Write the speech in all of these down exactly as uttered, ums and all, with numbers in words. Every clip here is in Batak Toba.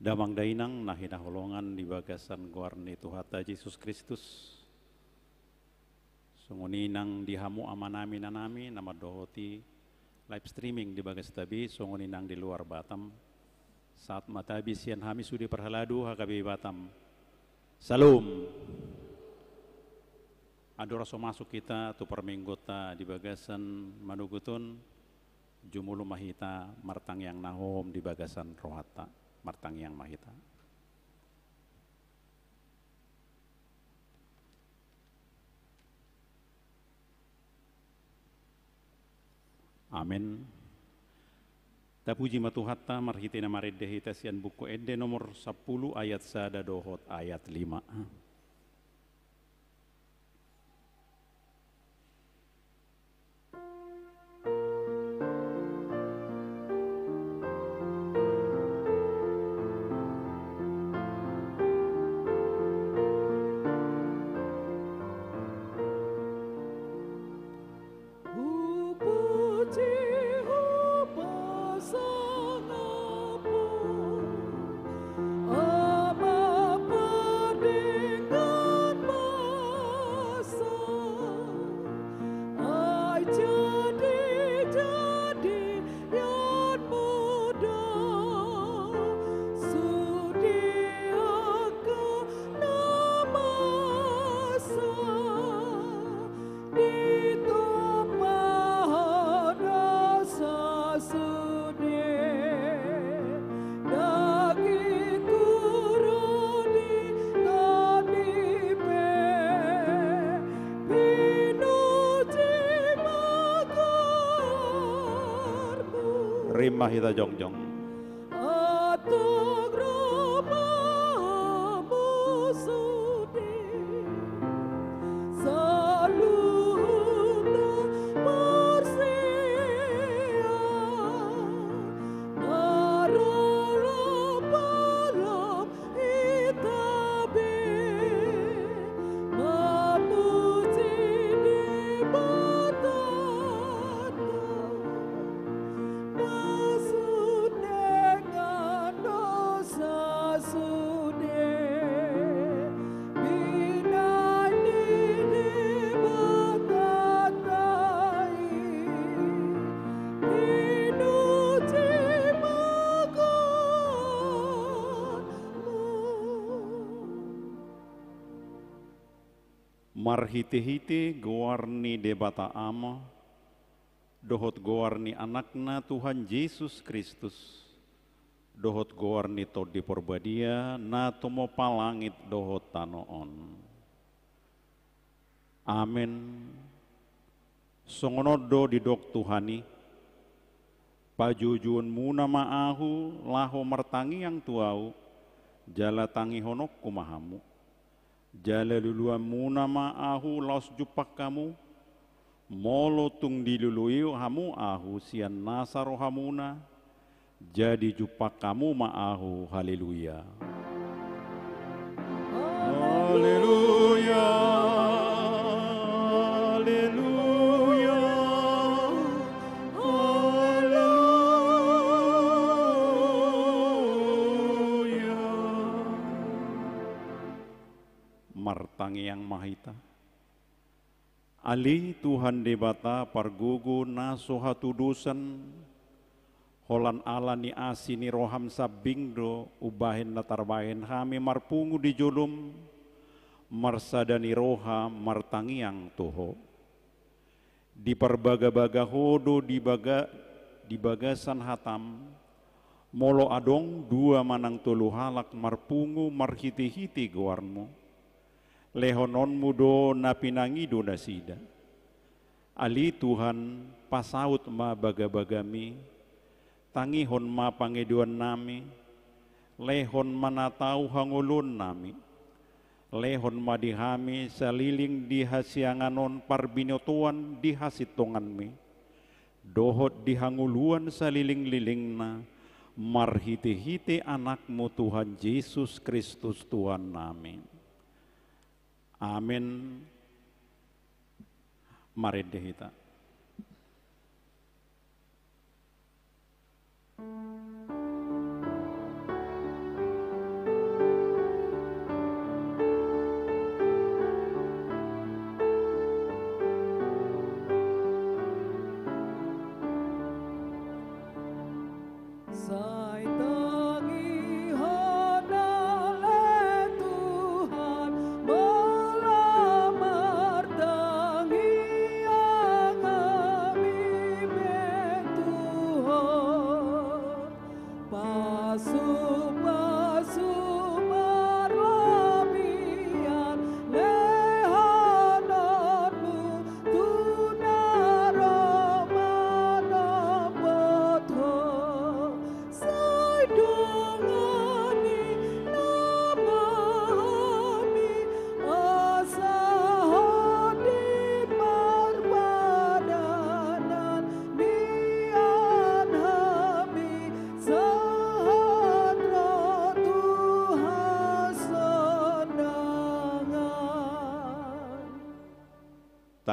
Damang dainang na hinaholongan di bagasan goar ni Tuhanta Jesus Kristus. Songon i nang di hamu amanami, inanami na mandohoti live streaming di bagas tabi, songon i nang di luar Batam. Sahat ma tabi sian hami sude parhalado H K B Batam. Salam. Andorang so masuk hita tu parmingguonta di bagasan manogot on, jumolo ma hita martangiang na hohom di bagasan rohanta. Martangiang ma hita. Amen. Tapuji ma Tuhanta marhite na marende hita sian Buku Ende nomor sampulu ayat sada dohot ayat lima. Hupuji, hupasangap Ho, Ama pardenggan basa, ai jadi-jadianMu do sude angka na masa. Ditompa Ho dosa sude, dagingku ro di tondi pe, pinuji ma goarMu. Rima hita jongjong. Antong ro ma Ho sude, saluhutna marsea, marolop-olop hita be, mamuji Debata. Maksud dengan dosa sude, binahen ni Debata i, pinuji ma goarMu. Marhite-hite goar ni Debata Ama, dohot goar ni Anakna Tuhan Jesus Kristus, dohot goar ni Tondi Parbadia na tumompa langit dohot tano on. Amen. Songon on do didok Tuhan i: Pajuojuonmuna ma ahu laho martangiang tu ahu, jala tangihononku ma hamu. Jala luluanmuna ma ahu laos jumpang hamu. Molo tung dilului hamu ahu sian nasa rohamuna, jadi jumpang hamu ma ahu. Haleluya. Haleluya. Haleluya. Haleluya. Martangiang ma hita. Ale Tuhan Debata pargogo na so hatudosan, holan ala ni asi ni roham sambing do umbahen na tarbahen hami marpungu di jolom, marsada ni roha martangiang tu Ho. Diparbagabaga Ho do di baga-, di bagasan hatam, molo adong dua manang tolu halak marpungu marhitehite goarmu, lehononmu do na pinangido nasida. Ale Tuhan, pasaut ma bagabagami, tangihon ma pangidoannami, lehon ma na tau hangoluannami. Lehon ma di hami saleleng di hasiangan on parbinotoan di hasintonganmi, dohot di hangoluan salelenglelengna, marhitehite Anakmu Tuhan Jesus Kristus Tuhannami. Amen. Marende hita.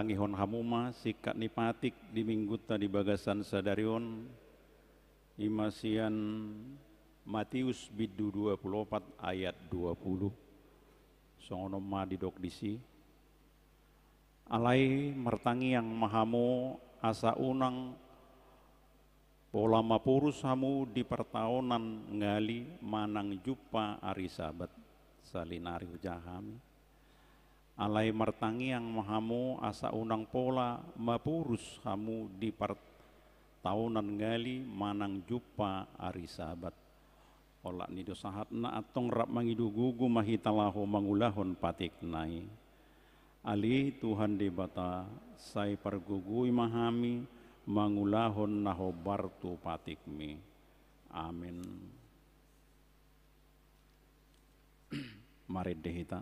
Tangihon hamu ma singkat ni patik di minggunta di bagasan sadari on, i ma sian Matius bindu dua pulu opat ayat dua pulu. Songon on ma didok disi. Alai martangiang ma hamu asa unang pola mapurus hamu di partaonan ngali manang jumpa ari Sabat. Salinari hujaha hami. Alai martangiang ma hamu asa unang pola mapurus hamu di partaonan ngali manang jumpa ari Sabat. Olat ni do sahatna antong rap mangido gogo ma hita laho mangulahon patikna i. Ale Tuhan Debata, sai pargogoi ma hami mangulahon na hombar tu patikmi. Amen. Marende hita.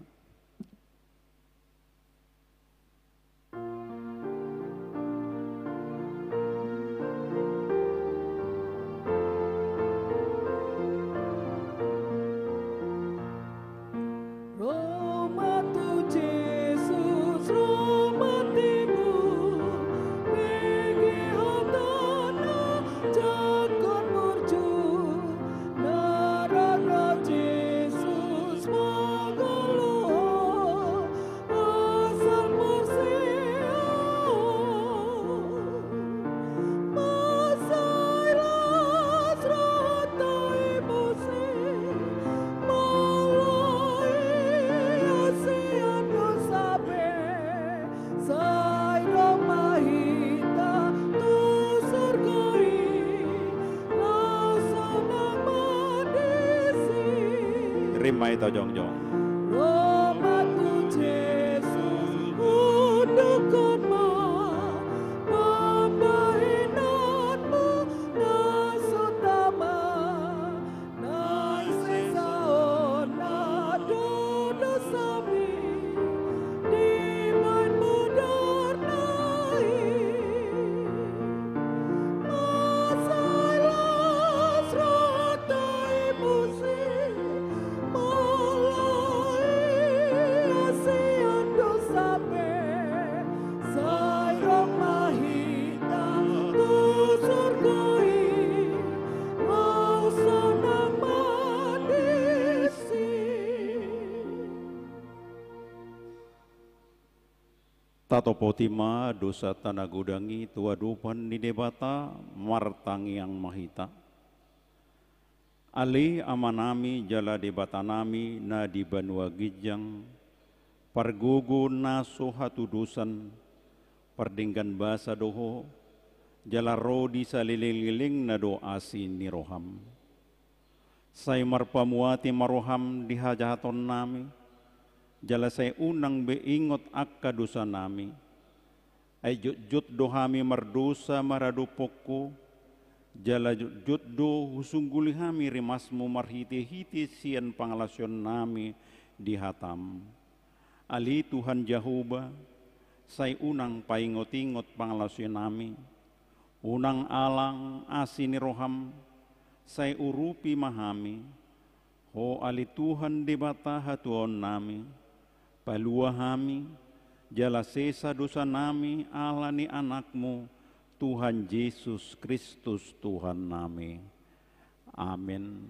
Ro ma tu Jesus, ro ma tibu, bege hotana, jangkon burju, na rara Jesus mangalo, asal mursia. Masai las rohanta i muse, molo i asi an dosa be, sai ro ma hita tu surgo i, laos sonang ma disi. Rima hita jongjong. Ro ma tu Jesus, undukhon ma pambahenanmu na so tama, na sesa on na do dosami, dibahen mudarna i. Masai las rohanta i muse, molo i asi an dosa be, sai ro ma hita tu surgo i, laos sonang ma disi. Tatopoti ma dosanta na godang i tu adopan ni Debata, martangiang ma hita. Ale Amanami jala Debatanami na di banua ginjang, pargogo na so hatudosan, pardenggan basa do Ho, jala ro di saleleng-lelengna do asi ni roham. Sai marpamuati ma roham di hajahatonnami, jala sai unang be ingot angka dosanami. Ai jotjot do hami mardosa maradophon Ho, jala jotjot do husungguli hami rimasmu marhite-hite sian pangalaosionnami di hatam. Ale Tuhan Jahowa, sai unang paingot-ingot pangalaosionami, unang alang asi ni roham, sai urupi ma hami, Ho ale Tuhan Debata hatuaonnami, palua hami, jala sesa dosanami ala ni Anakmu, Tuhan Jesus Kristus Tuhannami. Amen.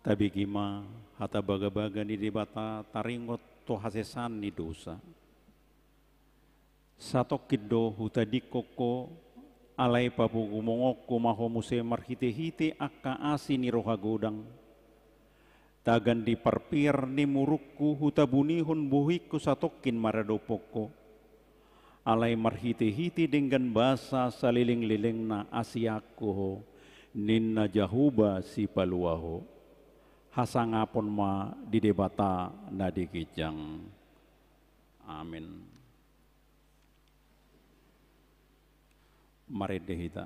Tabege ma hata bagabaga ni Debata taringot tu hasesaan ni dosa. Satongkin do hutadingkon ho, alai papungumongonku ma ho muse marhitehite angka asi ni roha godang. Tagan di parpir ni murukku hutabunihon bohingku satongkin maradophon Ho. Alai marhitehite denggan basa salelenglelengna asi angkup Ho, ninna Jahowa Sipalua Ho. Hasangapon ma di Debata na di ginjang. Amen. Marende hita.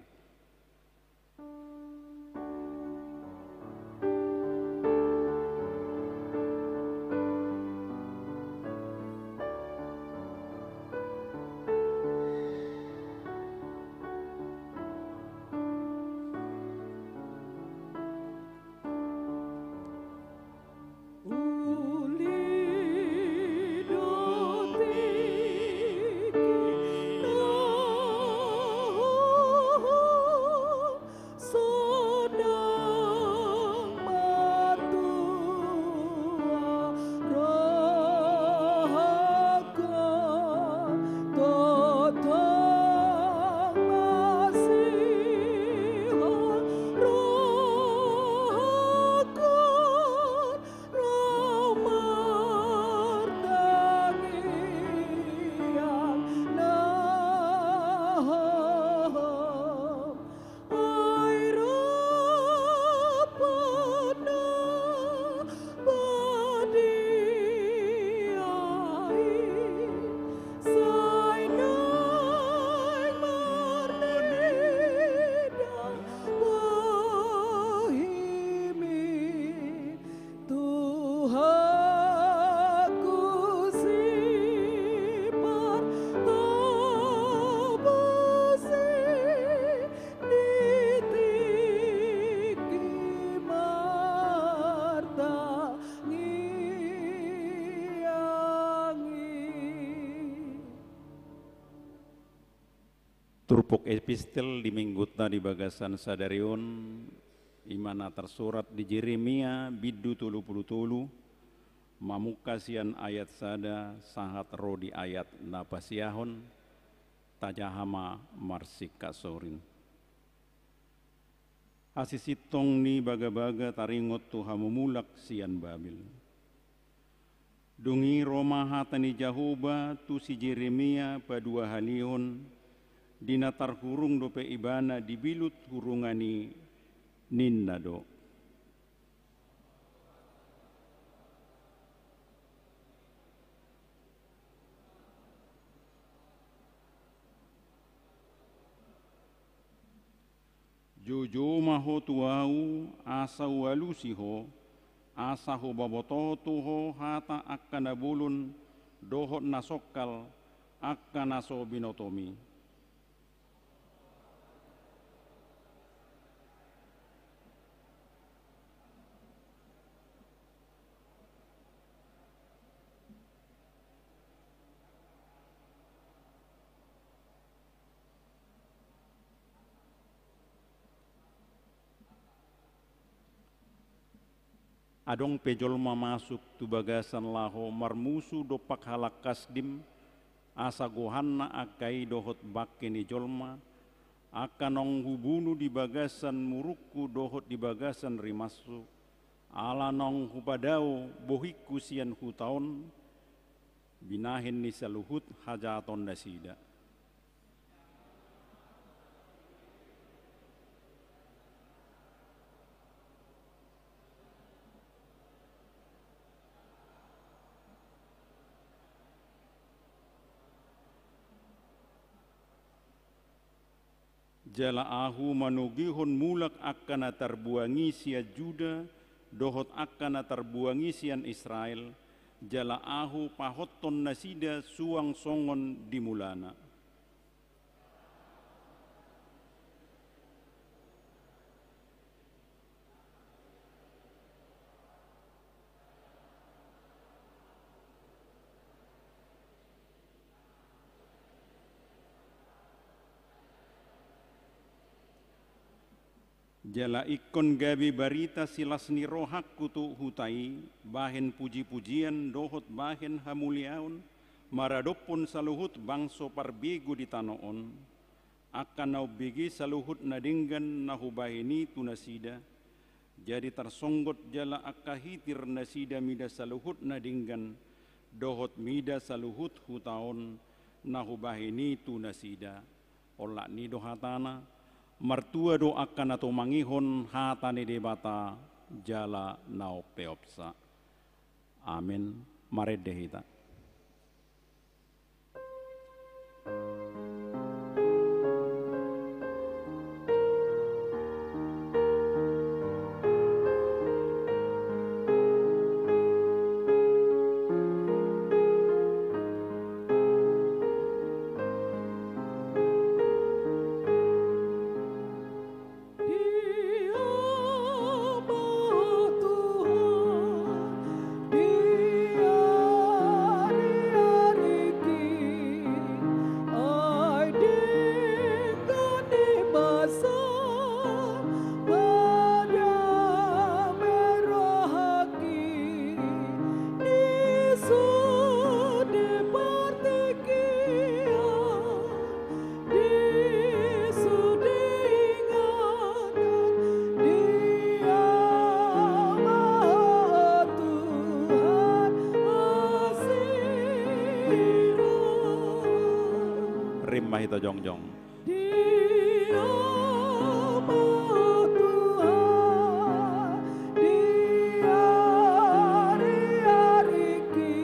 Turpuk epistel di minggunta di bagasan sadari on, i ma na tarsurat di Jeremia bindu tolu pulu tolu, mamungka sian ayat sada sahat ro di ayat na pasiahon. Tajaha ma marsingkat sorin. Hasisintong ni bagabaga taringot tu hamu mulak sian Babel. Dung i ro ma hata ni Jahowa tu si Jeremia paduahalihon, di na tarhurung dope ibana di bilut hurungan i, ninna do: Joujou ma ho tu Ahu, asa hualusi ho, asa hubaboto tu ho hata angka na bolon dohot na songkal, angka na so binotomi. Adong pe jolma masuk tu bagasan laho marmusu dompak halak Kasdim, asa gohanna angka i dohot bangke ni jolma, angka naung hubunu di bagasan murukku dohot di bagasan rimashu, ala naung hupadao bohingku sian huta on, binahen ni saluhut hajahaton nasida. Jala Ahu manogihon mulak angka na tarbuang i sian Juda dohot angka na tarbuang i sian Israel, jala Ahu pahothon nasida suang songon di mulana. Jala ingkon gabe barita silas ni rohangku tu huta i, bahen pujipujian dohot bahen hamuliaon, maradophon saluhut bangso parbegu di tano on, angka na umbege saluhut na denggan na hubahen i tu nasida, Jadi tarsonggot jala angka hitir nasida mida saluhut na denggan, dohot mida saluhut huta on na hubahen i tu nasida. Olat ni do hatana, martua do angka na tumangihon hata ni Debata jala na umpeopsa. Amen. Marende hita. Dia ma Tuhan, Dia di ariki, ai denggan ni basa, Maria merahaki, di sude partingkian. Di sude inganan, Dia ma Tuhan asi ro. Rap ma hita jongjong. Dia ma Tuhan, Dia di ariki,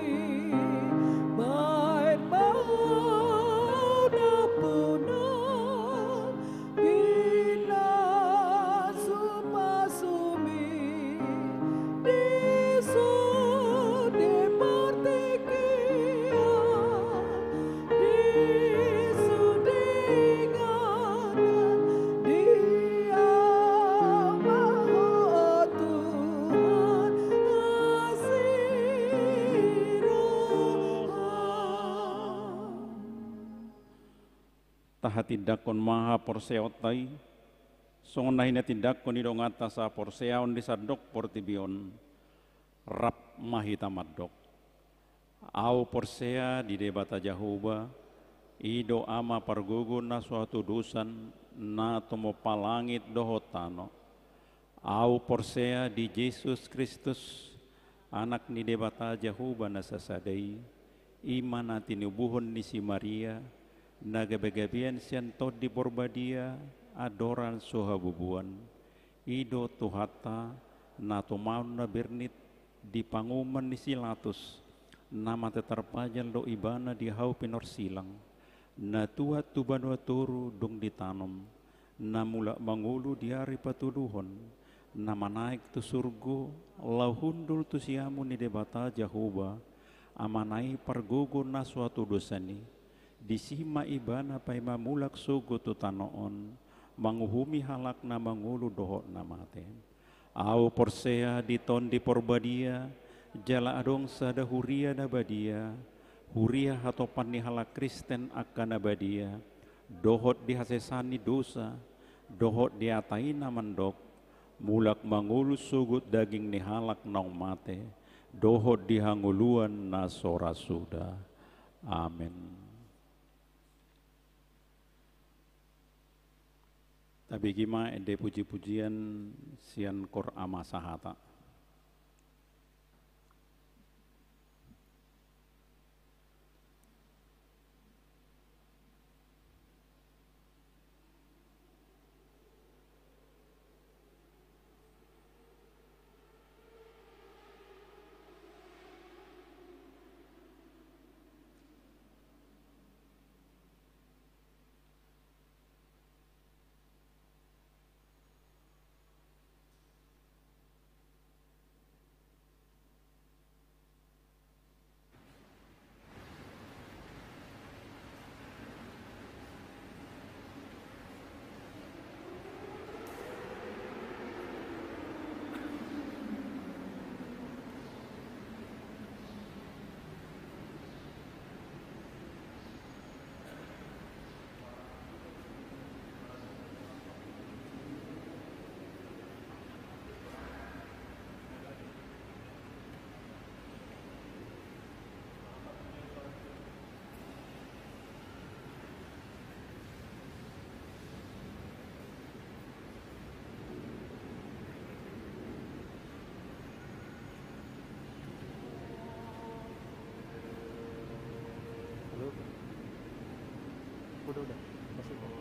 baen ma dampuna, pinasupasumi, di sude partingkian, di sude inganan, Dia ma Tuhan asi ro. Tahatindangkon ma haporseaonta i, songon na hinatindangkon ni donganta sahaporseaon di sandok portibi on. Rap ma hita mandok. Ahu porsea di Debata Jahowa, i do Ama pargogo na so hatudosan, na tumompa langit dohot tano. Ahu porsea di Jesus Kristus, Anak ni Debata Jahowa na sasada i, i ma na tinubuhon ni si Maria, na gabegabean sian Tondi Porbadia, andorang so habubuan. I do Tuhanta, na tumaon na bernit, di panguhuman ni si Latus, na mate tarpajal do Ibana di hau pinorsilang, na tuat tu banua toru dung ditanom, na mulak mangolu di ari patoluhon, na manaek tu surgo, laho hundul tu siamun ni Debata Jahowa, Amana i pargogo na so hatudosan i, disi ma Ibana paima mulak sogot tu tano on, manguhumi halak na mangolu dohot na mate. Ahu porsea di Tondi Porbadia, jala adong sada huria na badia, huria hatopan ni halak Kristen angka na badia, dohot di hasesaan ni dosa, dohot di hata i na mandok, mulak mangolu sogot daging ni halak naung mate, dohot di hangoluan na so ra suda. Amen. Tabege ma ende pujipujian sian Koor Ama Sahata. Halo. Udah, udah. Masuk, Bang.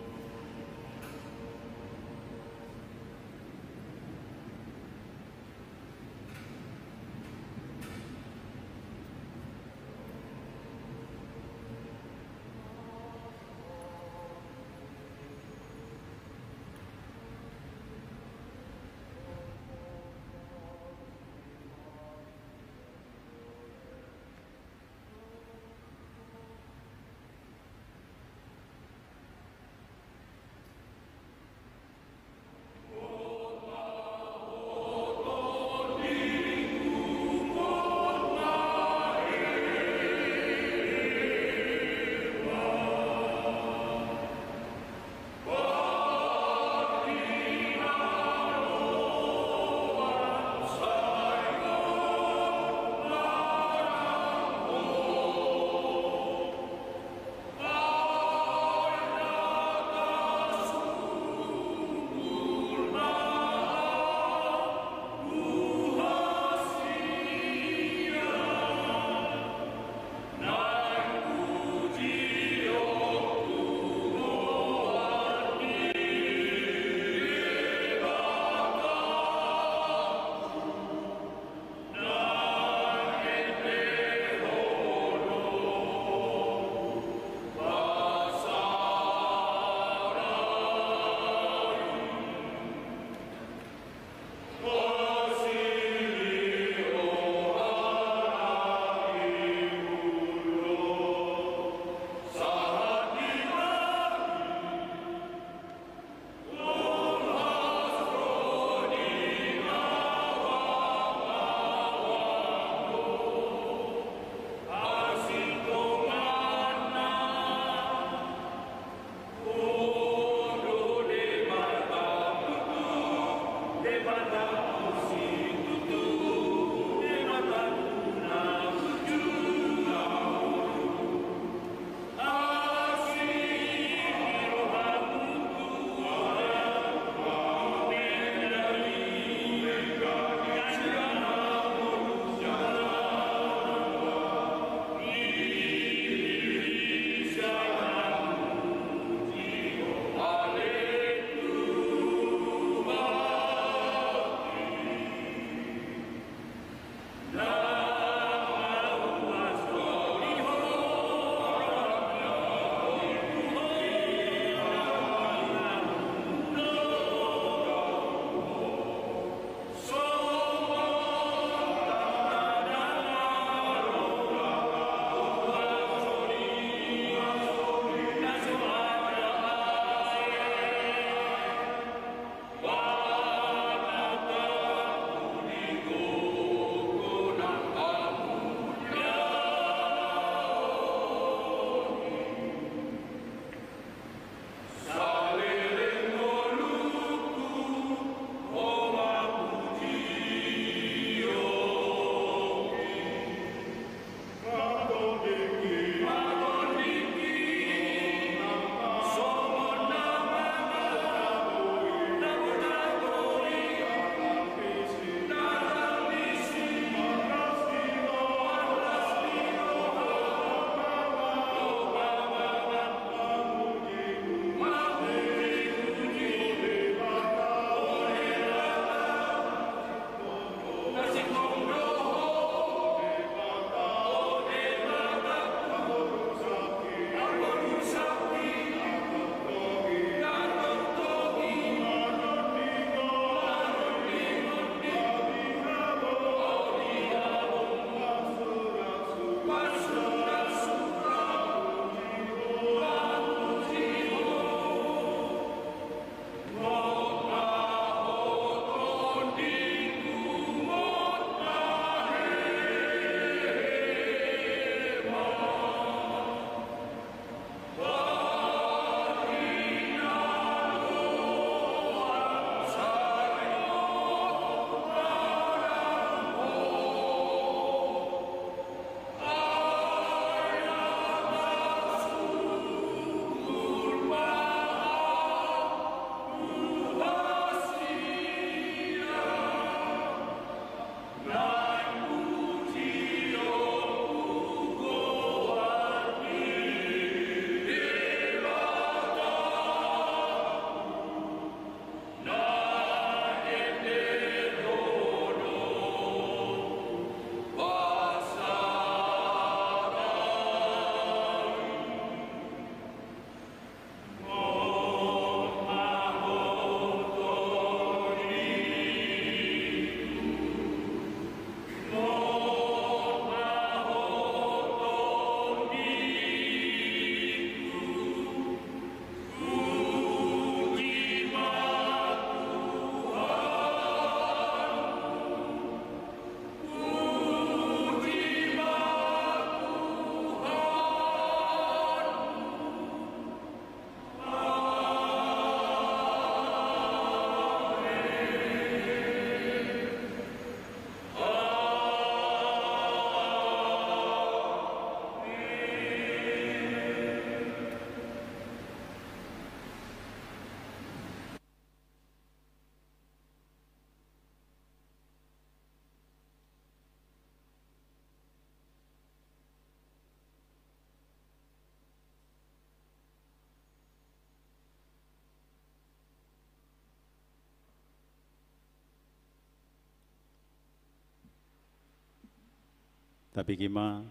Tapigi ma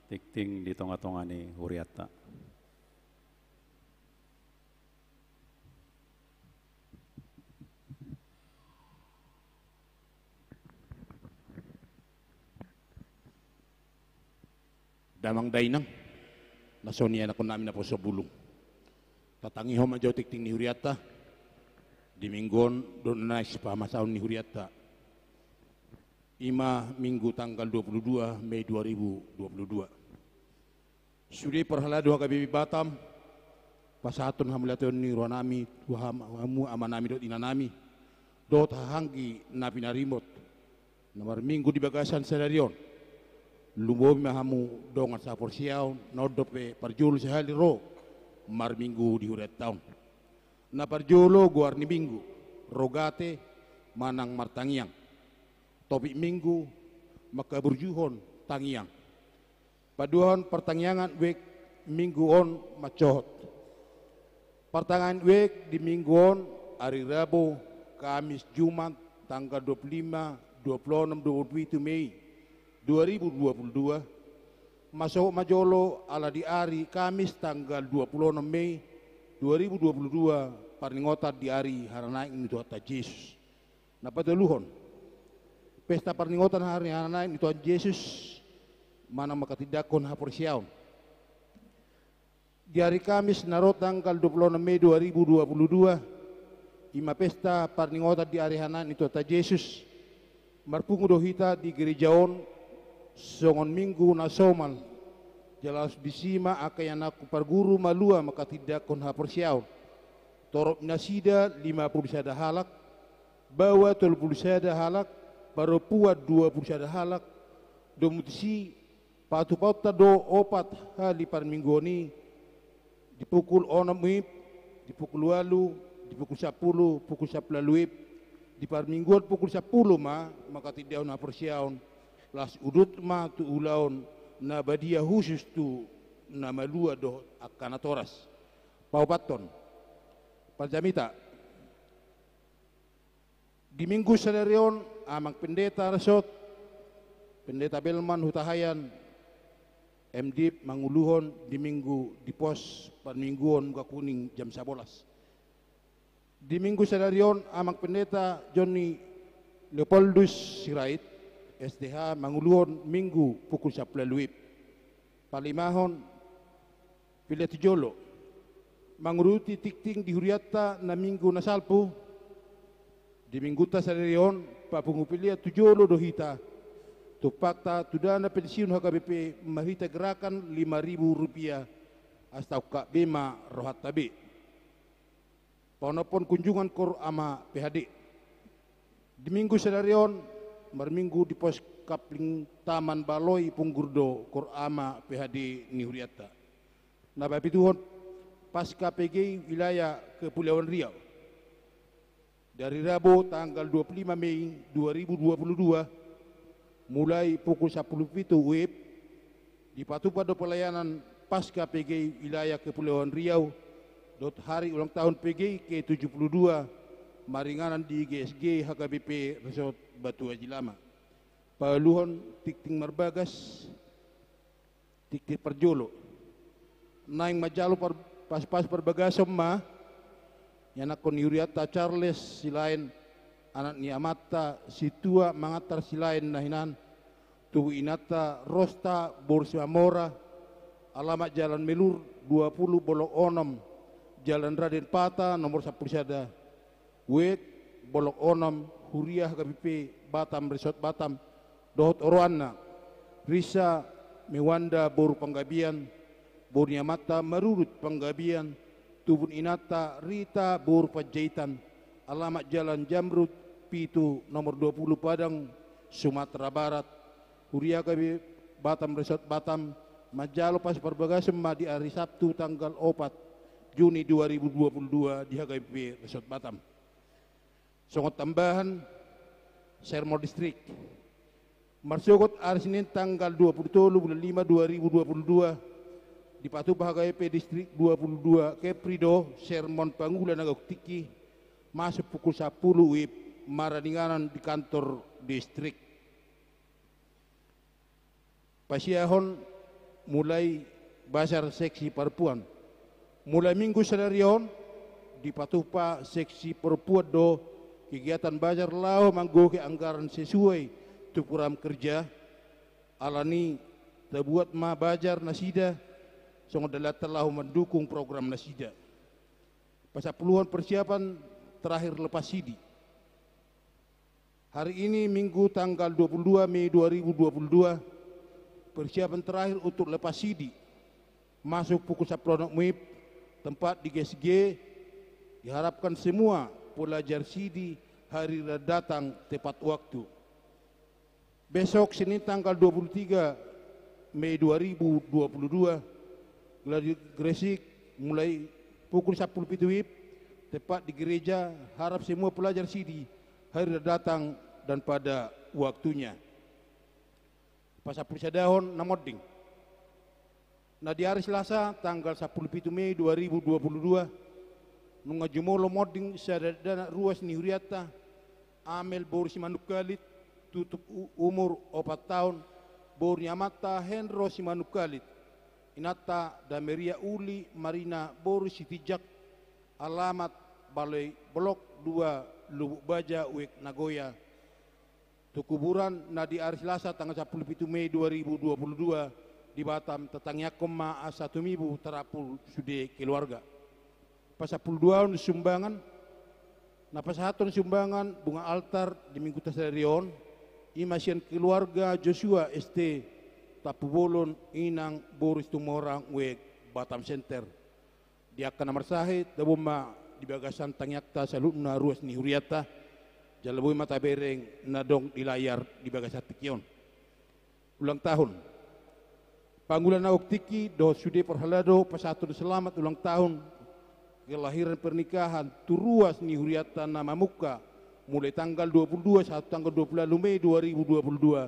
tingting di tonga-tonga ni hurianta. Damang dainang, na songon i anakkonnami naposo bulung. Tatangihon ma jo tingting ni hurianta, di minggu on dohot na naeng sipahamasaon ni hurianta. I ma minggu tanggal dua puluh dua Mei dua ribu dua puluh dua. Sude parhalado H K B P Batam, pasahathon hamauliateon ni rohanami tu ham-, hamu amanami dohot inanami, dohot hahaanggi na pinarimot, na marminggu di bagasan sadari on. Lumobi ma hamu dongan sahaporseaon, na on dope parjolo sahali ro marminggu di hurianta on. Na parjolo goar ni minggu, Rogate manang martangiang. Topik minggu, mangkaburjuhon tangiang. Paduahon partangiangan wijk minggu on mansohot. Partangiangan wijk di minggu on, ari Rabu, Kamis, Jumat, tanggal dua puluh lima, dua puluh enam, dua puluh pitu Mei dua ribu dua puluh dua, mansohot ma jolo ala di ari Kamis tanggal dua puluh enam Mei dua ribu dua puluh dua, parningotan di ari haranaek ni Tuhanta Jesus. Na patoluhon, pesta parningotan ari haranaek ni Tuhan Jesus, manang mangkatindangkon haporseaon. Di ari Kamis na ro tanggal dua puluh enam Mei dua ribu dua puluh dua, i ma pesta parningotan di ari haranaek ni Tuhanta Jesus, marpungu do hita di gereja on songon minggu na somal. Jala laos disi ma angka ianakkon parguru malua mangkatindangkon haporseaon. Torop nasida lima pulu sada halak, baoa tolu pulu sada halak, parompuan dua pulu sada halak. Domu tusi, patupaonta do opat hali parmingguon i, di pukul onom wib, di pukul ualu, di pukul sampulu, pukul sampulu ualu wib. Di parmingguon pukul sampulu ma mangkatindangkon haporseaon, laos udut ma tu ulaon na badia husus tu na malua dohot angka natoras. Paopathon, parjamita. Di minggu sadari on, Amang Pendeta Resort, Pendeta Belman Hutahaean, M Div, manguluhon di minggu di pos parmingguon Muka Kuning jam sabolas. Di minggu sadari on, Amang Pendeta Joni Leopoldus Sirait, S D H, manguluhon minggu pukul sampulu ualu wib. Palimahon, pelean tu jolo. Mangurupi tingting di hurianta na minggu na salpu, di minggunta sadari on, papungu pelean tu jolo do hita. Tumpakta tu dana pensiun H K B P marhite gerakan lima ribu rupiah, asa taungkap be ma rohanta be. Paonomhon kunjungan Kor Ama P H D. Di minggu sadari on, marminggu di pos kapling Taman Baloi Punggur do Kor Ama P H D ni hurianta. Na papituhon, Paskah P G I wilayah Kepulauan Riau. Dari Rabu tanggal dua puluh lima Mei dua ribu dua puluh dua, mulai pukul sampulu pitu wib, dipatupa do pelayanan Paskah P G I wilayah Kepulauan Riau, dohot hari ulang tahun P G I ke tujuh puluh dua, maringanan di G S G H K B P Resort Batu Aji Lama. Pauluhon tingting marbagas, tingting parjolo. Naeng manjalo par-, pasu-pasu parbagason ma, ianakkon ni hurianta Charles Silaen, anak ni amanta Situa Mangantar Silaen na hinan, tubu inanta Rosta boru Simamora, alamat Jalan Melur dua puluh Bolok Onom, Jalan Raden Pata nomor sampulu sada, Wijk, Bolok Onom, Huria H K B P Batam Resort Batam, dohot oroanna, Risa Mewanda boru Panggabean, boru ni amanta Marurut Panggabean, tubu ni inanta Rita boru Panjaitan, alamat Jalan Jamrud pitu nomor dua puluh Padang, Sumatera Barat, Huria H K B P Batam Resort Batam, manjalo pasu parbagason ma di ari Sabtu tanggal opat Juni dua ribu dua puluh dua di H K B P Resort Batam. Songon tambahan, sermon distrik. Marsogot ari Senin tanggal dua puluh tolu bulan lima dua ribu dua puluh dua, dipatupa H K B P Distrik dua puluh dua Kepri do sermon pangula na gok tingki, masuk pukul sampulu wib, maraninganan di kantor distrik. Pasiahon mulai bazar seksi parpuan. Mulai minggu sadari on, dipatupa seksi parpuan do kegiatan bazar laho manggohi anggaran sesuai tu program kerja. Alani, tabuat ma bazar nasida songon dalanta laho mandukung program nasida. Pasampuluhon, persiapan terakhir lepas sidi. Hari ini, Minggu, tanggal dua puluh dua Mei dua ribu dua puluh dua, persiapan terakhir untuk lepas sidi. Masuk pukul sampulu onom WIB, tempat di G S G. Diharapkan semua pelajar sidi hadir dan datang tepat waktu. Besok, Senin, tanggal dua puluh tiga Mei dua ribu dua puluh dua, gladi bersih mulai pukul sampulu pitu WIB, tepat di gereja. Harap semua pelajar sidi hadir dan datang dan pada waktunya. Pasampulu sadahon na monding. Na di ari Selasa, tanggal sampulu pitu Mei dua ribu dua puluh dua, nunga jumolo monding sada dakdanak ruas ni hurianta, Amel boru Simanungkalit, tutup u-, umur opat taon, boru ni amanta Henro Simanungkalit, inanta Dameria Uli Marina boru Sitinjak, alamat Balai Blok dua, Lubuk Baja, Uek, Nagoya. Tu kuburan na di ari Selasa tanggal sampulu pitu Mei dua ribu dua puluh dua di Batam, tatangiangkon ma asa tumibu tarapul sude keluarga. Pasampulu duahon sumbangan. Na pasahathon sumbangan bunga altar di Minggu sadari on, i ma sian keluarga Joshua S T Tampubolon, Inang boru Situmorang, Uek, Batam Center. Di angka na marsahit, tabo ma di bagasan tangiangta saluhutna ruas ni hurianta, jala boi ma tabereng na adong di layar di bagasan tingki on. Ulang tahun. Pangula na gok tingki dohot sude parhalado pasahathon selamat ulang tahun kelahiran pernikahan tu ruas ni hurianta na mamungka mulai tanggal dua puluh dua sahat tanggal dua puluh ualu Mei dua ribu dua puluh dua.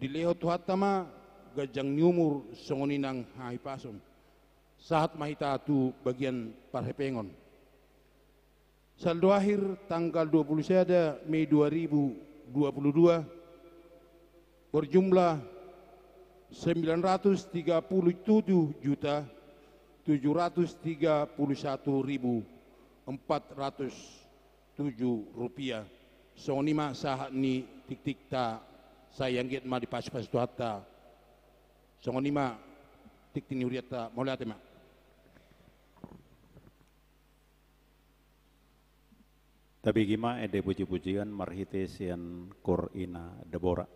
Dilehon Tuhanta ma ganjang ni umur songon i nang hahipason. Sahat ma hita tu bagian parhepengon. Saldo akhir tanggal dua puluh sada Mei dua ribu dua puluh dua berjumlah sembilan ratus tiga puluh tujuh juta tujuh ratus tiga puluh satu ribu empat ratus tujuh rupiah. Songon i ma sahat ni tiktikta, sai anggiat ma dipasupasu Tuhanta. Songon i ma tiktik ni hurianta, mauliate ma. Tabege ma ende pujipujian marhite sian Koor Ina Debora.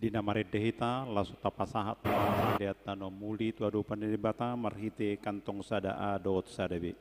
Di na marende hita, laos tapasahat ma panghirimanta na muli tu adopan ni Debata marhite kantong sada A dohot sada B.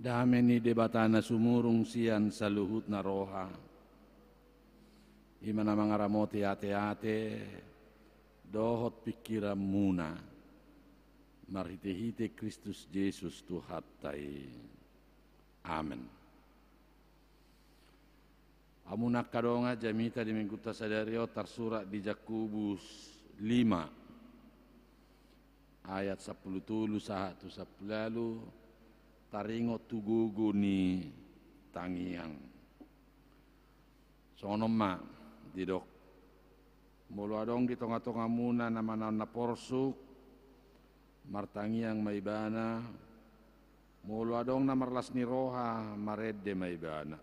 Dame ni Debata na sumurung sian saluhutna roha, i ma na mangaramoti ateate dohot pingkiranmuna, marhitehite Kristus Jesus Tuhanta i. Amen. Hamu na angka dongan, jamita di Minggunta sadari on tarsurat di Jakobus lima ayat sampulu tolu sahat tu sampulu ualu, taringot tu gogo ni tangiang. Songon on ma didok: Molo adong di tongatongamuna na manaon na porsuk, martangiang ma ibana. Molo adong na marlas ni roha, marende ma ibana.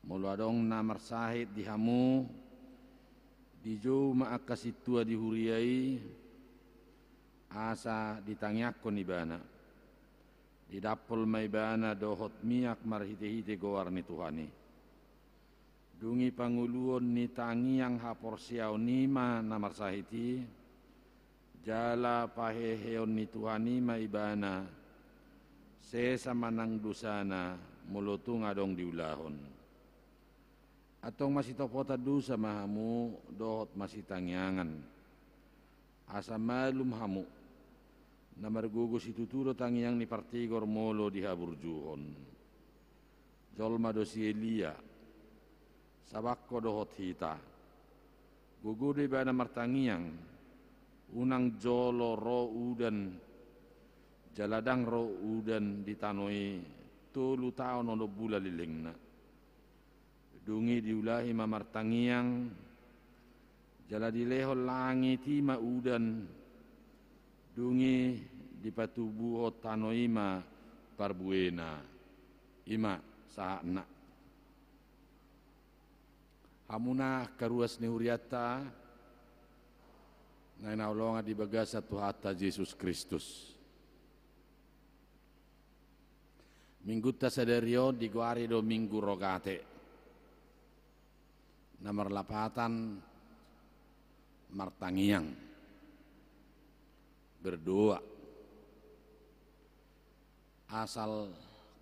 Molo adong na marsahit di hamu, dijou ma angka sintua di huria i, asa ditangiangkon ibana. Didampol ma ibana dohot miak marhitehite goar ni Tuhan i. Dung i pangoluon ni tangiang haporseaon i ma na marsahit i, jala paheheon ni Tuhan i ma ibana, sesa ma nang dosana molo tung adong diulahon. Antong masitopotan dosa ma hamu dohot masitangiangan, asa malum hamu, na margogo situtu do tangiang ni partigor molo dihaburjuhon. Jolma do si Elia, sabangko dohot hita. Gogo do ibana martangiang, unang jolo ro udan, jala ndang ro udan di tano i tolu taon onom bulan lelengna. Dung i diulahi ma martangiang, jala dilehon langit i ma udan, dung i dipatubuhon tano i ma parbuena. I ma sahatna. Hamu na angka ruas ni hurianta, na hinaholongan di bagasan Tuhanta Jesus Kristus. Minggunta sadari on digoari do Minggu Rogate, na marlapatan martangiang, berdoa. Asal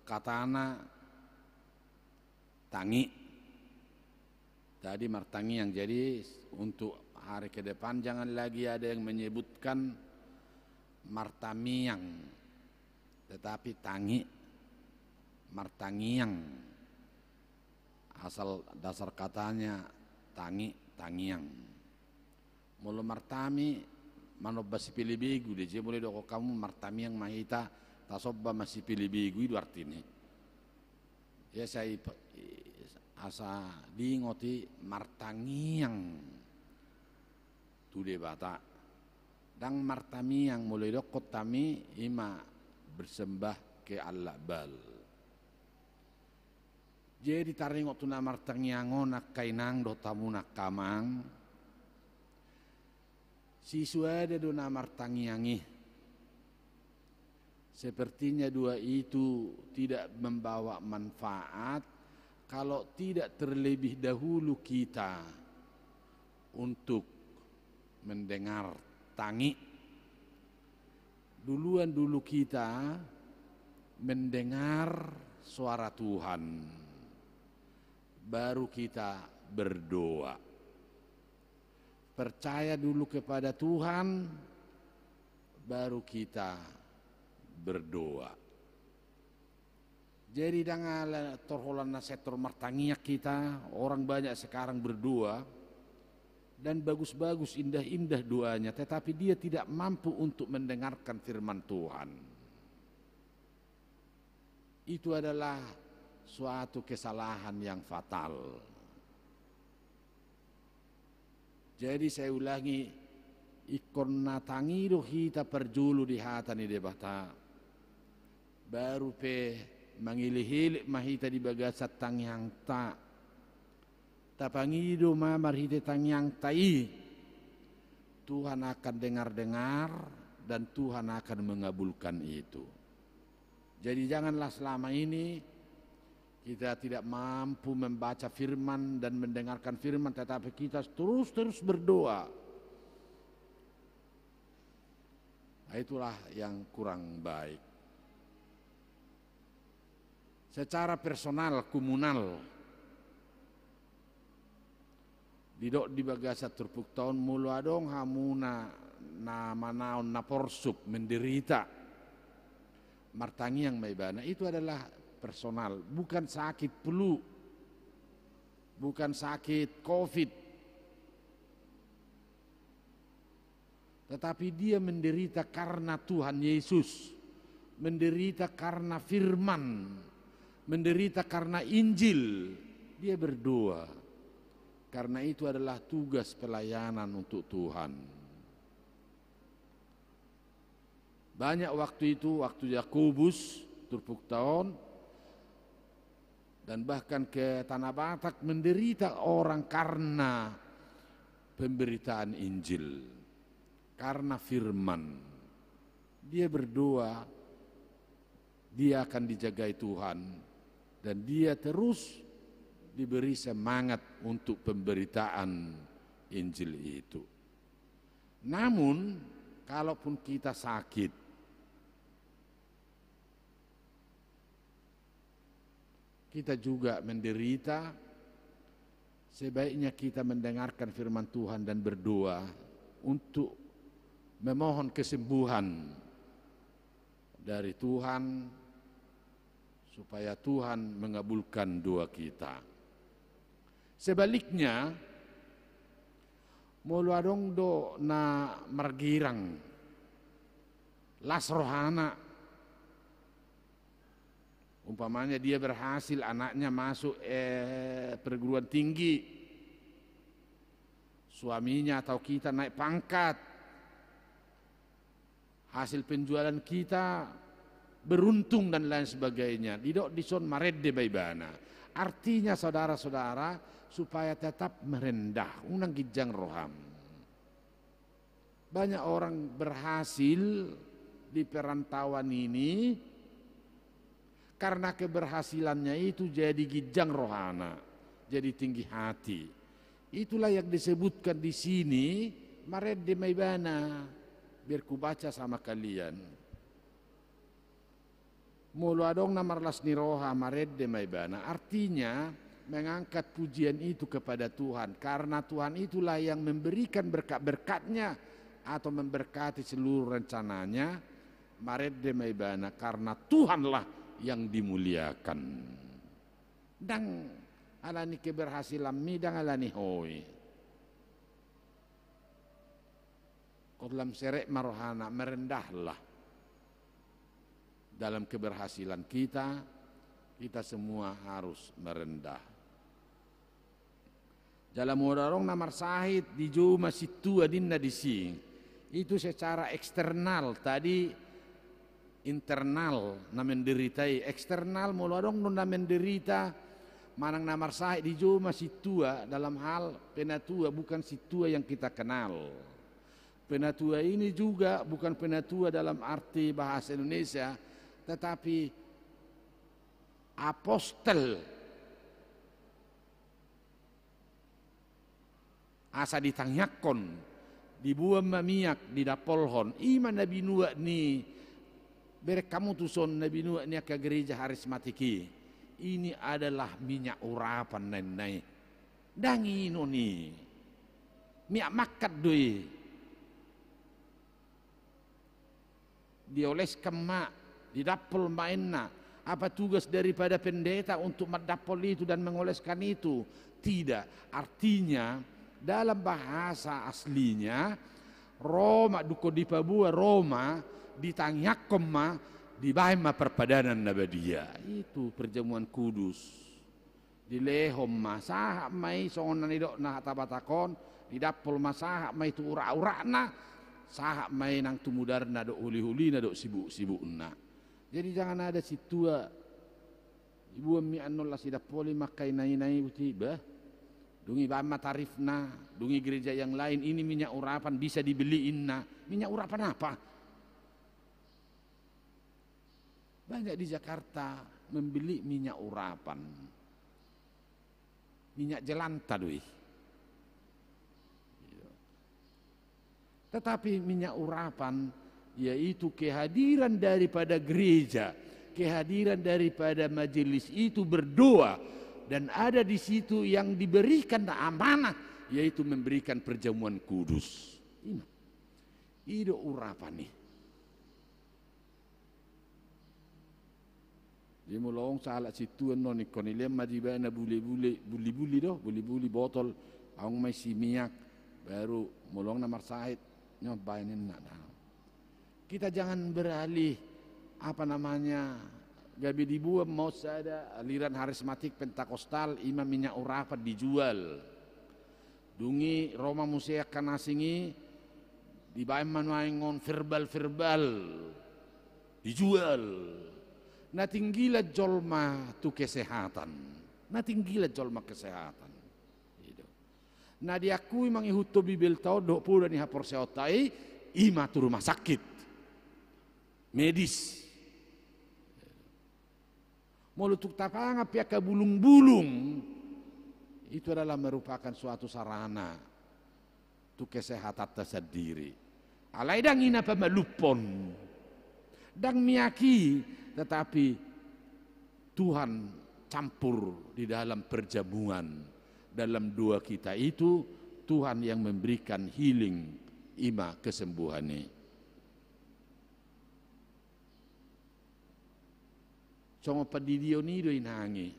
katana tangi. Tadi martangiang, jadi untuk hari ke depan jangan lagi ada yang menyebutkan martamiang, tetapi tangi, martangiang. Asal dasar katanya tangi, tangiang. Molo martami, manomba sipelebegu do, jadi molo didok hamu martamiang ma hita, tasomba ma sipelebegu, i do artina. Ia sai pe-, asa diingot i martangiang tu Debata. Ndang martamiang, molo didokkon tami, i ma bersembah ke Allah Baal. Jadi taringot tu na martangiang on, angka inang dohot hamu na angka amang, sisuada do na martangiang i. Sepertinya dua itu tidak membawa manfaat kalau tidak terlebih dahulu kita untuk mendengar tangi. Duluan dulu kita mendengar suara Tuhan, baru kita berdoa. Percaya dulu kepada Tuhan, baru kita berdoa. Jadi ndang ala tor holan na setor martangiang hita, orang banyak sekarang berdoa, dan bagus-bagus, indah-indah doanya, tetapi dia tidak mampu untuk mendengarkan firman Tuhan. Itu adalah suatu kesalahan yang fatal. Jadi, saya ulangi, ingkon na tangi do hita parjolo di hata ni Debata. Baru pe mangelek-elek ma hita di bagasan tangiangta. Tapangido ma marhite tangiangta i, Tuhan akan dengar-dengar dan Tuhan akan mengabulkan itu. Jadi, janganlah selama ini kita tidak mampu membaca firman dan mendengarkan firman, tetapi kita terus-terus berdoa. Nah, itulah yang kurang baik. Secara personal, komunal. Didok di bagasan turpukta on, molo adong hamuna na manaon na porsuk, menderita, martangiang ma ibana. Itu adalah personal, bukan sakit flu, bukan sakit covid. Tetapi dia menderita karena Tuhan Yesus, menderita karena firman, menderita karena Injil. Dia berdoa. Karena itu adalah tugas pelayanan untuk Tuhan. Banyak waktu itu, waktu Yakobus, turpukta on, dan bahkan ke Tanah Batak, menderita orang karena pemberitaan Injil, karena firman. Dia berdoa, dia akan dijagai Tuhan, dan dia terus diberi semangat untuk pemberitaan Injil itu. Namun, kalaupun kita sakit, kita juga menderita, sebaiknya kita mendengarkan firman Tuhan dan berdoa untuk memohon kesembuhan dari Tuhan, supaya Tuhan mengabulkan doa kita. Sebaliknya, molo adong do na margirang, las rohana, umpamanya dia berhasil anaknya masuk, eh, perguruan tinggi, suaminya atau kita naik pangkat, hasil penjualan kita beruntung dan lain sebagainya. Didok dison marende ma ibana. Artinya, saudara-saudara, supaya tetap merendah, unang ginjang roham. Banyak orang berhasil di perantauan ini, karena keberhasilannya itu jadi ginjang rohana, jadi tinggi hati. Itulah yang disebutkan di sini, marende ma ibana. Biar kubaca sama kalian. Molo adong na marlas ni roha, marende ma ibana. Artinya, mengangkat pujian itu kepada Tuhan. Karena Tuhan itulah yang memberikan berkat-berkat-Nya atau memberkati seluruh rencana-Nya. Marende ma ibana, karena Tuhanlah yang dimuliakan. Ndang ala ni keberhasilanmi, ndang ala ni ho i. Kok lam serep ma rohana, merendahlah. Dalam keberhasilan kita, kita semua harus merendah. Jala molo adong na marsahit, dijou ma sintua ninna disi. Itu secara eksternal, tadi internal na menderita i. Eksternal, molo adong do na menderita manang na marsahit, dijou ma sintua, dalam hal penatua, bukan sintua yang kita kenal. Penatua ini juga bukan penatua dalam arti bahasa Indonesia, tetapi apostel. Asa ditangiangkon, diboan ma miak, didampolhon. I ma na binuat ni, bereng hamu tuson, na binuat ni angka gereja harismatik i. Ini adalah minyak urapan na ninna i. Ndang inon i. Minyak mangkat do i. Dioleskan ma, didampol ma inna. Apa tugas daripada pendeta untuk mendampol itu dan mengoleskan itu? Tidak. Artinya, dalam bahasa aslinya, ro ma, dungkon dipaboa ro ma, ditangiangkon ma, dibaen ma parpadanan na badia. Itu perjamuan kudus. Dilehon ma, sahat ma i, songon na nidokna hata Batak on, didampol ma, sahat ma i tu urak-urakna, sahat ma i nang tu mudarna dohot huli-hulina dohot sibuk-sibukna. Jadi jangan ada sintua, diboan miak annon las didampoli ma angka ina-ina i, uti bah. Dung i baen ma tarifna, dung i gereja yang lain, ini minyak urapan bisa dibeli inna. Minyak urapan apa? Banyak di Jakarta membeli minyak urapan. Minyak jelanta do i. Tetapi minyak urapan, yaitu kehadiran daripada gereja, kehadiran daripada majelis itu berdoa, dan ada di situ yang diberikan amanah, yaitu memberikan perjamuan kudus. Ima. I do urapan i. Jadi molo adong sahalak sintua annon ingkon dilehon ma di ibana bulibuli, bulibuli do, bulibuli botol, adong ma isi miak, baru molo adong na marsahit, nyo baen ninna. Kita jangan beralih, apa namanya, gabe diboan ma on sada aliran harismatik Pentakosta, ima minyak urapan dijual. Dung i ro ma muse angka na asing i, dibaen ma nuaeng on verbal-verbal, dijual. Na tinggilan jolma tu kesehatan. Na tinggilan jolma kesehatan. I do. Na diakui mangihuthon Bibelta on dohot poda ni haporseaonta i, ima tu rumah sakit medis. Molo tung tapangan pe angka bulung-bulung, itu adalah merupakan suatu sarana tu kesehatanta sandiri. Alai ndang i na pamalumhon, ndang miak i, tetapi Tuhan campur di dalam perjamuan, dalam doa kita itu, Tuhan yang memberikan healing, ima kesembuhan i. Songon pandidion i do inang i.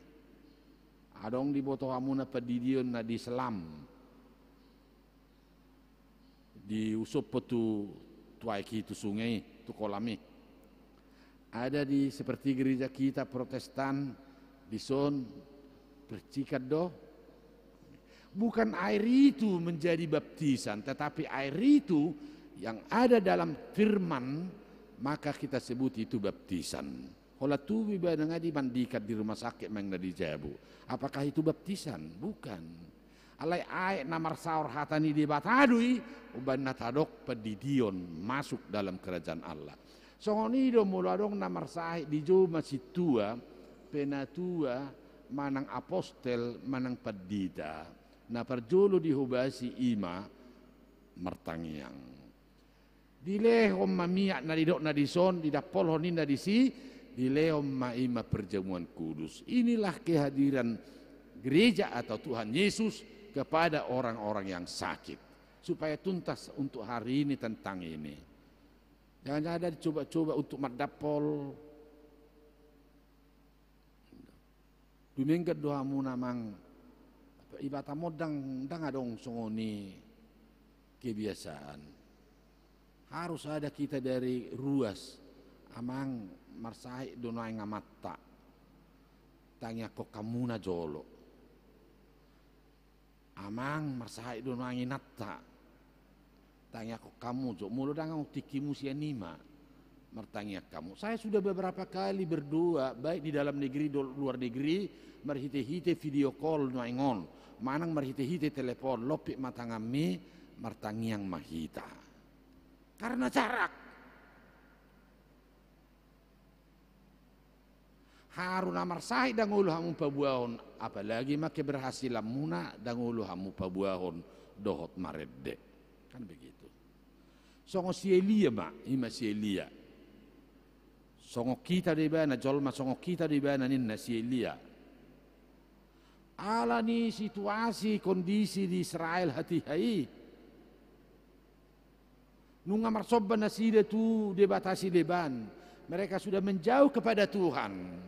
Adong diboto hamuna pandidion na di Selam, di Usopo tu, tu aek i, tu sungai i, tu kolam i. Ada di seperti gereja kita Protestan, dison percikan do. Bukan air itu menjadi baptisan, tetapi air itu yang ada dalam firman, maka kita sebut itu baptisan. Holan tubu ibana nga dimandikan di rumah sakit manang na di jabu. Apakah itu baptisan? Bukan. Alai aek na marsaor hata ni Debata do i, umbahen na tadok pandidion masuk dalam kerajaan Allah. Songon i do molo adong na marsahit, dijou ma sintua, penatua, manang apostel, manang pandita. Na parjolo dihobasi ima martangiang. Dilehon ma miak na nidokna dison, didampolhon ninna disi, dilehon ma ima perjamuan kudus. Inilah kehadiran gereja atau Tuhan Yesus kepada orang-orang yang sakit. Supaya tuntas untuk hari ini tentang ini. Jangan ada dicoba-coba untuk mandampol. Dumenggan do hamuna, amang. Di Batam on ndang, ndang adong songon i kebiasaan. Harus ada kita dari ruas. Amang, marsahit do nuaeng amanta. Tangiangkon hamuna jolo. Amang, marsahit do nuaeng inanta. Tangiangkon hamu jo, molo ndang adong tingkimu sian i ma. Martangiang hamu. Saya sudah beberapa kali berdoa, baik di dalam negeri, do-, luar negeri, marhite-hite video call nuaeng on. Manang marhite-hite telepon, lompit ma tanganmi, martangiang ma hita. Karena jarak. Haru na marsahit ndang olo hamu paboahon, apalagi ma keberhasilanmuna ndang olo hamu paboahon dohot marende. Kan begitu. Songon si Elia ma, ima si Elia. Songon hita do ibana, jolma songon hita do ibana ninna si Elia. Ala ni situasi kondisi di Israel hatiha i. Nunga marsomba nasida tu debata sileban. Mereka sudah menjauh kepada Tuhan.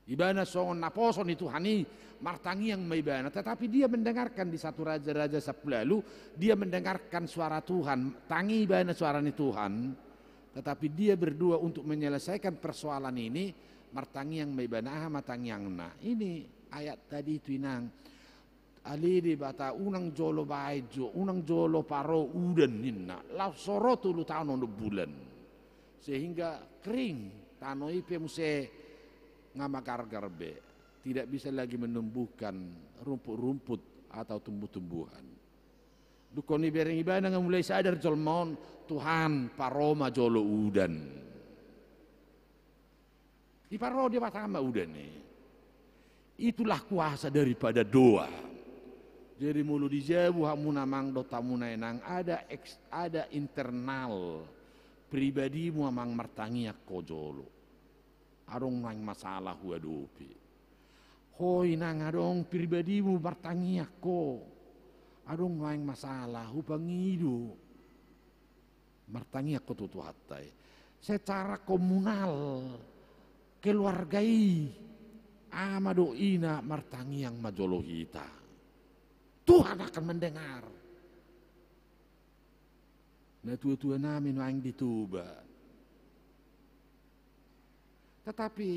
Ibana songon naposo ni Tuhan i, martangiang ma ibana. Tetapi dia mendengarkan di satu Raja-Raja sampulu ualu, dia mendengarkan suara Tuhan, tangi ibana suara ni Tuhan. Tetapi dia berdoa untuk menyelesaikan persoalan ini, martangiang ma ibana, aha ma tangiangna. Ini ayat tadi itu, inang. Ale Debata, unang jolo baen jo, unang jolo paro udan ninna, laos so ro tolu taon onom bulan. Sehingga kering, tano i pe muse nga magargar be. Tidak bisa lagi menumbuhkan rumput-rumput atau tumbuh-tumbuhan. Dung i dibereng ibana nga mulai sadar jolma on, Tuhan, paro ma jolo udan. Diparo Debata ma udan i. Itulah kuasa daripada doa. Jadi molo di jabu hamuna amang dohot hamuna inang, ada eks-, ada internal Pribadimu amang martangiang ho jolo. Adong naeng masalah huadopi. Ho inang adong pribadimu martangiang ho. Adong naeng masalah hupangido. Martangiang ho tu Tuhanta i. Secara komunal, keluarga i, ama dohot ina martangiang ma jolo hita. Tuhan akan mendengar. Natua-tua nami nuaeng di Toba. Tetapi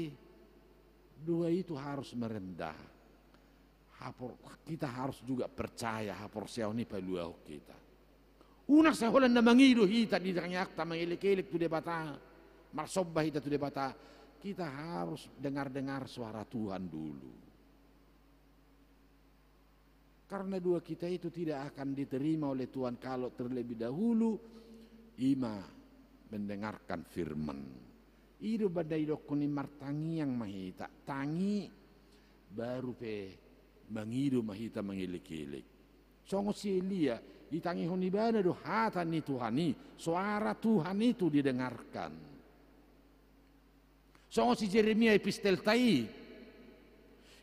dua itu harus merendah. Hapor-, kita harus juga percaya haporseaon i paluahon hita. Unang sai holan na mangido hita di tangiangta mangelek-elek tu Debata, marsomba hita tu Debata. Kita harus dengar-dengar suara Tuhan dulu. Karena doa kita itu tidak akan diterima oleh Tuhan kalau terlebih dahulu ima mendengarkan firman. I do banda idokkon i martangiang ma hita, tangi, baru pe mangido ma hita mangelek-elek. Songon si Elia, ditangihon ibana do hata ni Tuhan i, suara Tuhan itu didengarkan. Songon si Jeremia epistelta i,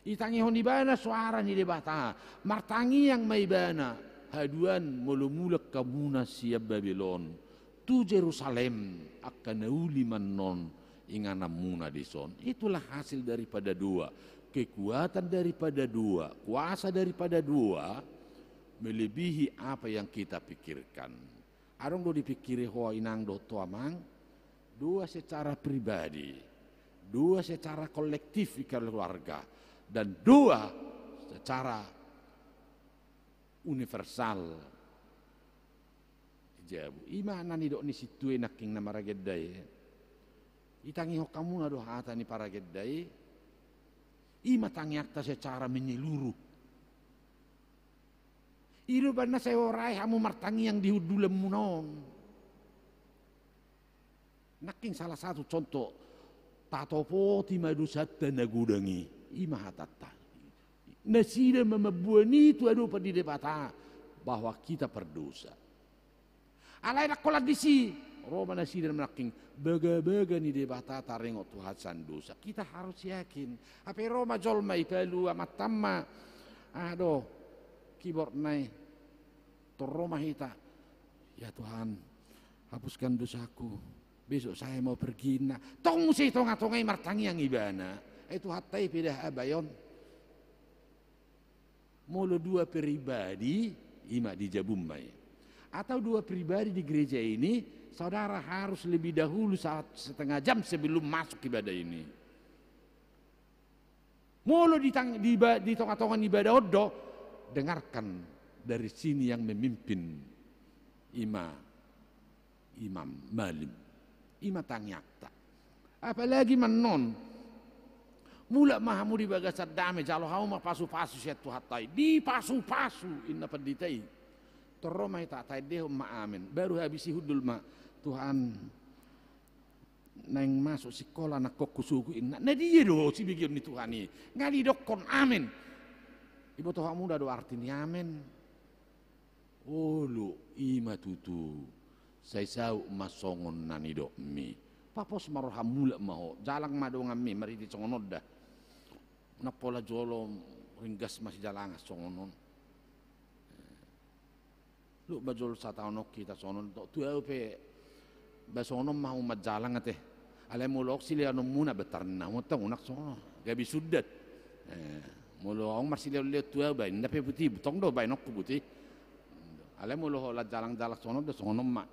ditangihon ibana suara ni Debata, martangiang ma ibana, haduan molo mulak hamuna sian Babilon tu Jerusalem, angka na uli ma annon ingananmuna dison. Itulah hasil daripada doa, kekuatan daripada doa, kuasa daripada doa melebihi apa yang kita pikirkan. Adong do dipikiri ho inang dohot ho amang, doa secara pribadi, doa secara kolektif di keluarga, dan doa secara universal. Jabu, ima na nidok ni sintua i nangkin na maragenda i. Ditangihon hamuna do hata ni paragenda i. Ima tangiangta secara menyeluruh. I do umbahen na sai horas hamu martangiang di hundulanmuna on. Nangkin salah satu contoh, tatopoti ma dosanta na godang i, ima hatanta. Nasida ma mamboan i tu adopan ni Debata bahwa kita berdosa. Alai ndang holan disi, ro ma nasida nangkin bagabaga ni Debata taringot tu hata sian dosa. Kita harus yakin. Hape ro ma jolma i, palu amanta ma, aha do keyboardna i, tung ro ma hita, "Ya Tuhan, hapuskan dosaku, besok saya mau pergi," ninna. Tong muse di tongatonga i martangiang ibana. Eh, Tuhanta i pe da habaeon. Molo dua pribadi, ima di jabum ma i. Atau dua pribadi di gereja ini, saudara harus lebih dahulu saat setengah jam sebelum masuk ibadah ini. Molo di tang-, di ba-, di tongatonga ni ibadah on do, dengarkan dari sini yang memimpin, ima imam, malim. Ima tangiangta. Apalagi ma annon, mulak ma hamu di bagasan dame, jalo hamu ma pasupasu sian Tuhanta i. Dipasupasu, ninna pandita i. Tung ro ma hita, taendehon ma amen. Baru habis i hundul ma, "Tuhan, naeng masuk sikola anakkonku sogot," ninna. Na dia do sibegeon ni Tuhan i? Nga didokkon amen. Diboto hamu da do arti ni amen? Olo, ima tutu. Sai saut ma songon na nidokmi. Papos ma roham, mulak ma ho. Jalang ma donganmi marhite songon on da. Unang pola jolo ringgas masijalangan songon on. Lut ma jolo sataonon hita songon on. Tu ahu pe ba songon on ma hamu manjalang ate. Alai molo on silehononmuna, ba tarnamot tong unang songon on. Gabe sundat. Eh, molo on marsilehon-lehon tu ahu, ba inna pe buti, tong do baenonku buti. Alai molo holan jalang-jalang songon on do, songon on ma.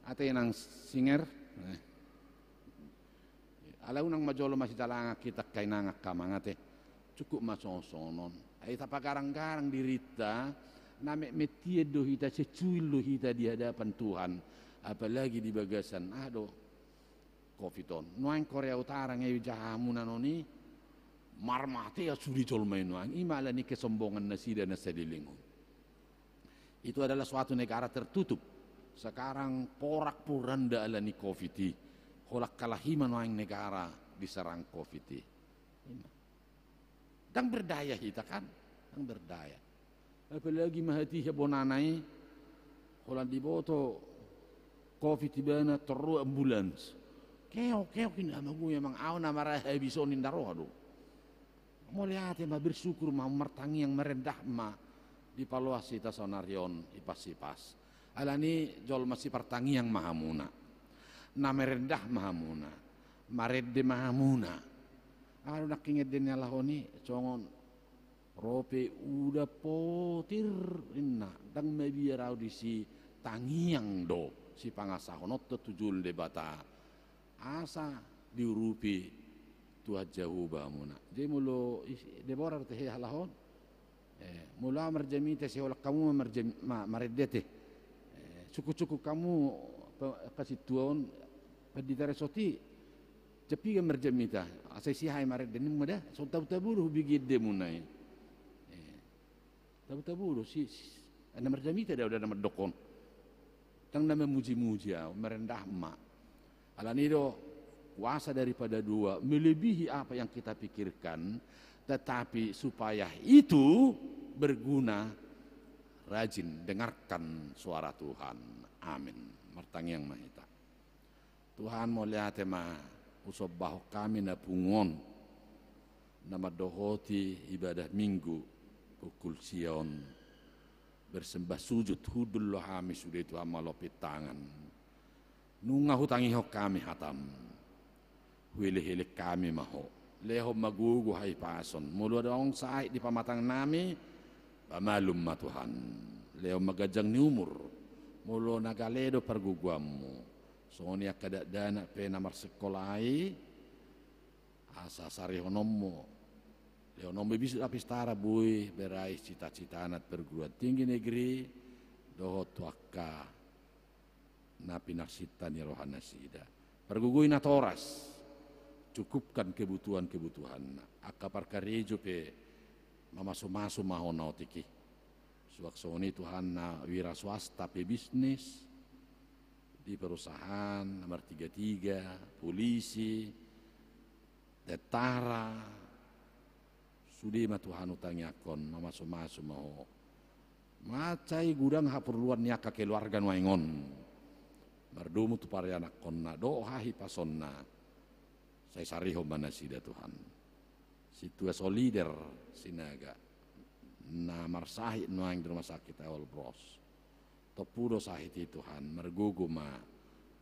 Ate inang singer. Eh. Alai unang ma jolo masijalangan hita angka inang angka amang ate. Cukup ma songon-songon on. Ai tapagarang-garang dirinta, na metmet hian do hita, secuil do hita di hadapan Tuhan, apalagi di bagasan, aha do, covid on. Nuaeng Korea Utara nga ijaha hamu na noni, marmatean sude jolma i nuaeng. Ima ala ni kesombongan nasida na saleleng on. Itu adalah suatu negara tertutup. Sekarang porak-poranda ala ni covid i. Holan halak i ma nuaeng negara diserang covid i. Ima. Ndang berdaya hita kan? Ndang berdaya. Apalagi ma hatiha bonana i, holan diboto Covid ibana, torro ambulans. Keok, keok, inda mago, memang au na marahabis on, inda roha do. Mauliate ma, bersyukur ma, martangiang, marendah ma, dipaloas hita saonari on, hipas-hipas. Alani jolma sipartangiang ma hamuna. Na marendah ma hamuna. Marende ma hamuna. Aha do nangkin ende ni halak on i, songon ro pe udan potir, ninna, ndang mabiar au disi, tangiang do sipangasahononta tu jolo ni Debata, asa diurupi Tuhan Jahowa hamuna. Jadi molo is-, Debora do tehe halak on. Eh, molo au marjamita, sai holan hamu ma marjam-, ma-, marende te. Eh, sungkun-sungkun hamu pe-, angka sintua on, pandita resort i, jam piga marjamita, asa ise hami marende, ninna ma da, songon tabu-tabu do hubege endemuna i. Eh, tabu-tabu do, si, si, na marjamita do au da na mandok on. Ndang na mamuji-muji au, marendah ma. Alani do, kuasa daripada doa melebihi apa yang kita pikirkan, tetapi supaya itu berguna, rajin dengarkan suara Tuhan. Amin. Martangiang ma hita. Tuhan, mauliate ma, husombahon hami na pungu on, na mandohoti ibadah Minggu pukul sia on, bersembah sujud, hundul do hami sude Tuhan, malompit tangan. Nunga hutangihon hami hatam, huelek-elek hami ma Ho. Lehon ma gogo, hahipason. Molo adong sahit di pamatangnami, pamalum ma Tuhan. Lehon ma ganjang ni umur. Molo na gale do pargogoanmu, songon i angka dakdanak pe na marsikola i, asa sarihononmu, lehononmu bisnis apistara, boi berai cita-citana perguruan tinggi negeri, dohot tu angka na pinarsinta ni rohanasida. Pargogoi natoras, cukupkan kebutuhan-kebutuhanna. Angka parkarejo pe mamasu-masu ma Ho na otik i. Suang songon i Tuhan, na wira swasta pe bisnis, di perusahaan, na martiga-tiga, polisi, tentara, sude ma Tuhan hutangiangkon, mamasu-masu ma Ho. Mansai godang haporluan ni angka keluarga nuaeng on, mardomu tu parianakhonna dohot hahipasonna, sai sarihon ma nasida Tuhan. Sintua Solider Sinaga, na marsahit nuaeng di rumah sakit Ewol Bros. Tompu do sahit i Tuhan, margogo ma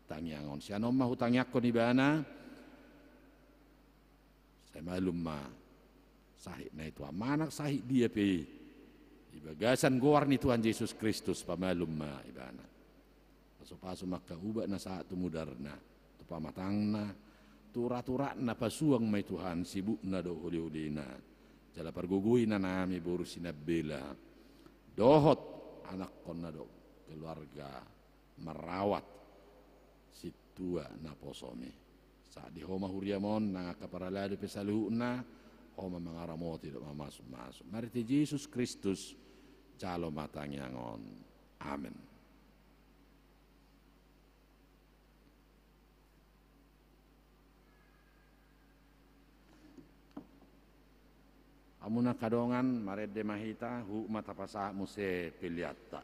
tangiang on. Sian on ma hutangiangkon ibana, sai malum ma sahitna i Tuhan. Manang sahit dia pe i, di bagasan goar ni Tuhan Jesus Kristus, pamalum ma ibana. Pasu-pasu ma angka ubat na sahat tu mudarna, tu pamatangna, tu urat-uratna, pasuang ma i Tuhan sibukna dohot holi-holina. Jala pargogoi inanami boru Sinambela, dohot anakhonna dohot keluarga marawat sintua naposomi. Sahat di Ho ma huriam on, nang angka parhalado pe saluhutna, Ho ma mangaramoti dohot mamasu-masu. Marhite Jesus Kristus, jalo ma tangiang on. Amen. Hamu angka dongan, marende ma hita, huhut ma tapasahat muse peleanta.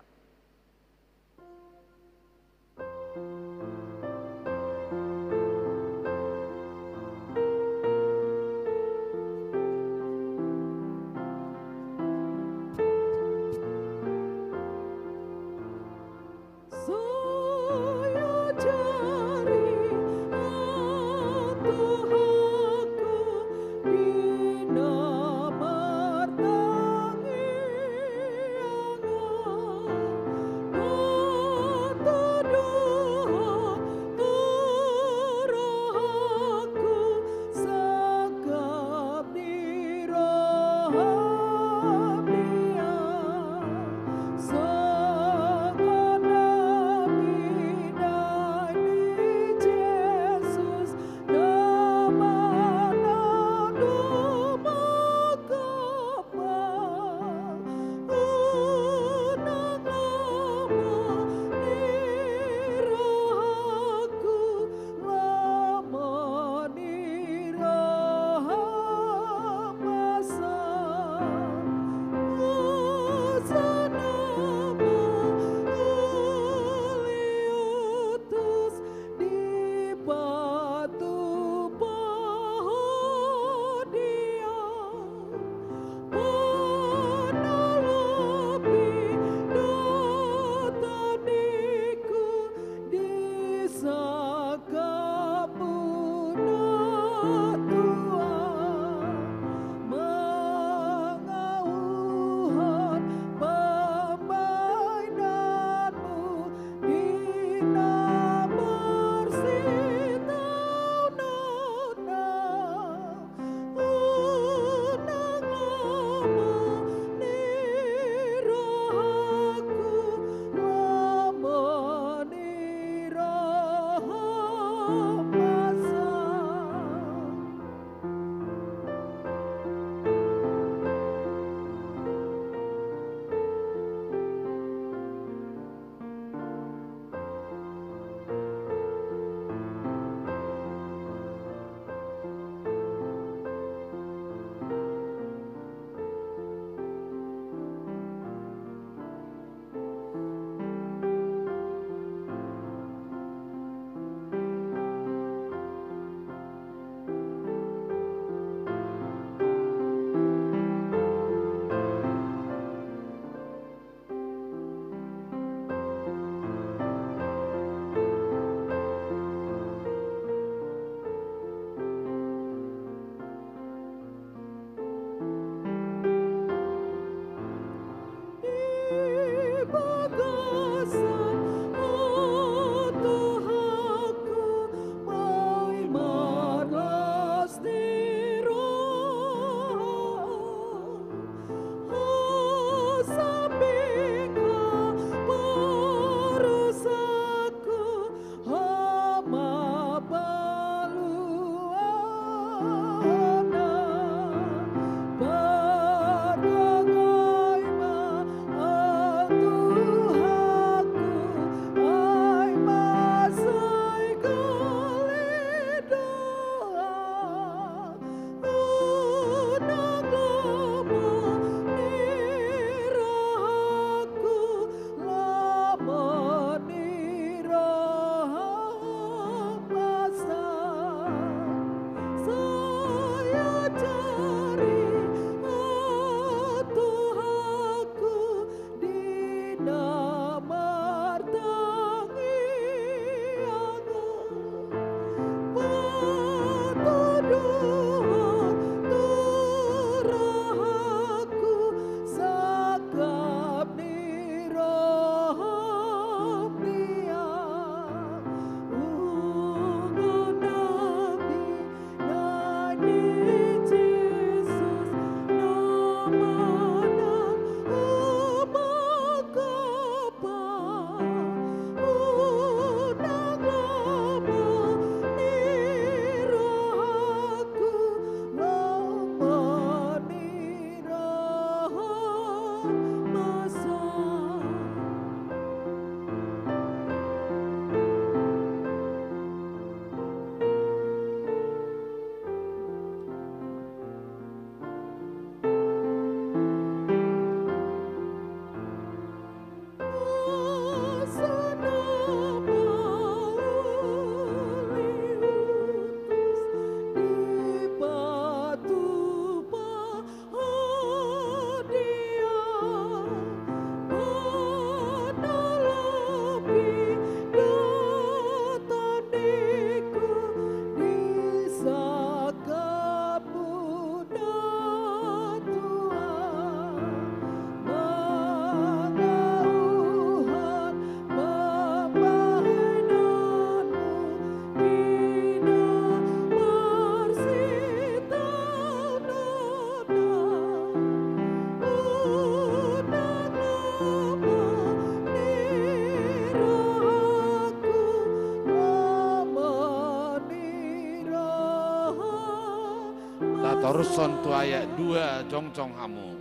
Torushon tu ayat dua, jongjong hamu.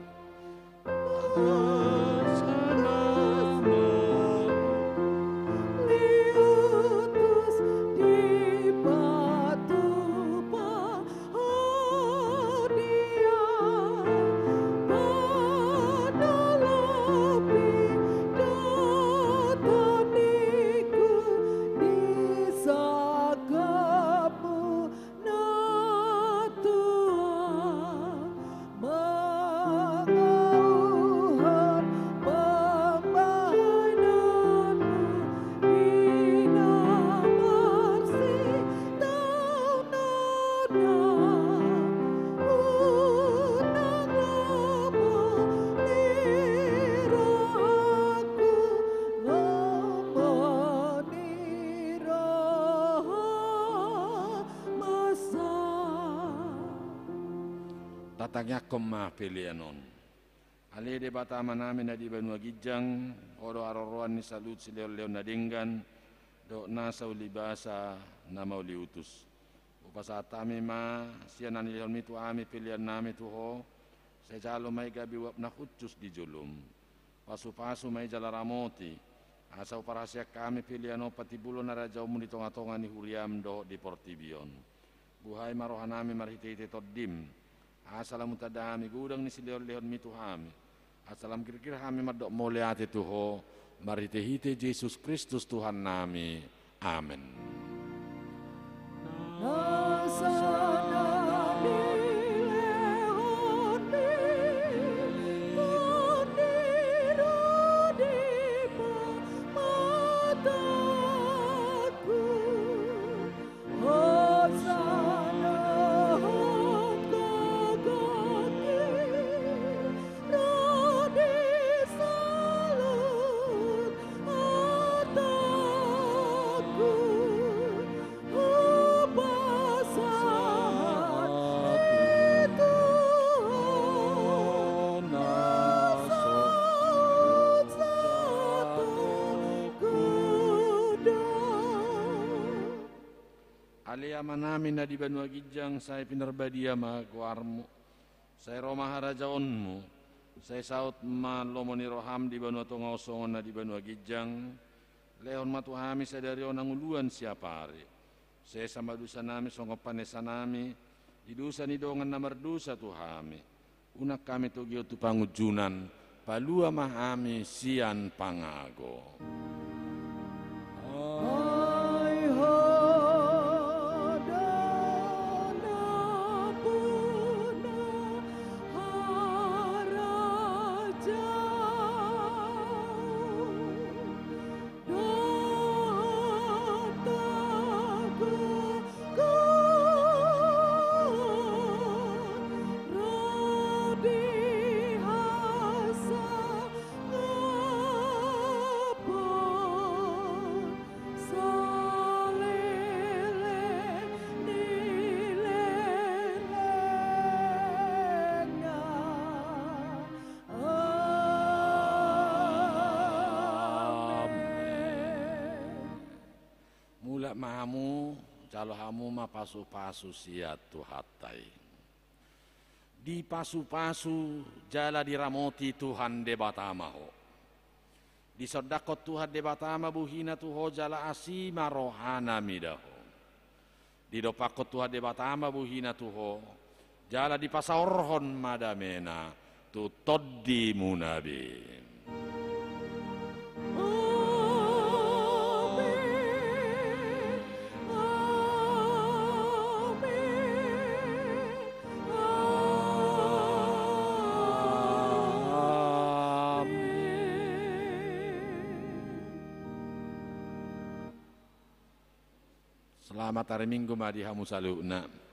Tatangiangkon ma pelean on. Ale Debata Amanami na di banua ginjang, Ho do haroroan ni saluhut silehonlehon na denggan dohot nasa ulibasa na mauliutus. Hupasahat hami ma sian na nilehonmi tu hami peleannami tu Ho, sai jalo ma i gabe uap na hushus di jolom. Pasupasu ma i jala ramoti, asa huparhaseang hami pelean on patimbulhon harajaonmu di tongatonga ni huriam dohot di portibi on. Buhai ma rohanami marhitehite Tondim, asa lam hutanda hami godang ni silehonlehonmi tu hami, asa lam girgir hami mandok mauliate tu Ho, marhitehite Jesus Kristus Tuhannami. Amen. Ale Amanami na di banua ginjang, sai pinarbadia ma goarmu. Sai ro ma harajaonmu. Sai saut ma lomo ni roham di banua tonga on songon na di banua ginjang. Lehon ma tu hami sadari on hangoluan siapari. Sesa ma dosanami songon panesanami di dosa ni dongan na mardosa tu hami. Unang hami togihon tu pangunjunan, palua ma hami sian pangago. Ai Ho do nampuna harajaon dohot hagogoon ro di hasangapon saleleng ni lelengna. Amen. Mulak ma hamu, jalo hamu ma pasupasu sian Tuhanta i. Dipasupasu jala diramoti Tuhan Debata ma ho. Disondangkon Tuhan Debata ma bohina tu ho jala asi ma rohana mida ho. Didompakkon Tuhan Debata ma bohina tu ho, jala dipasaorhon ma damena tu tondimuna be. Amen. Amen. Amen. Selamat hari Minggu ma di hamu saluhutna.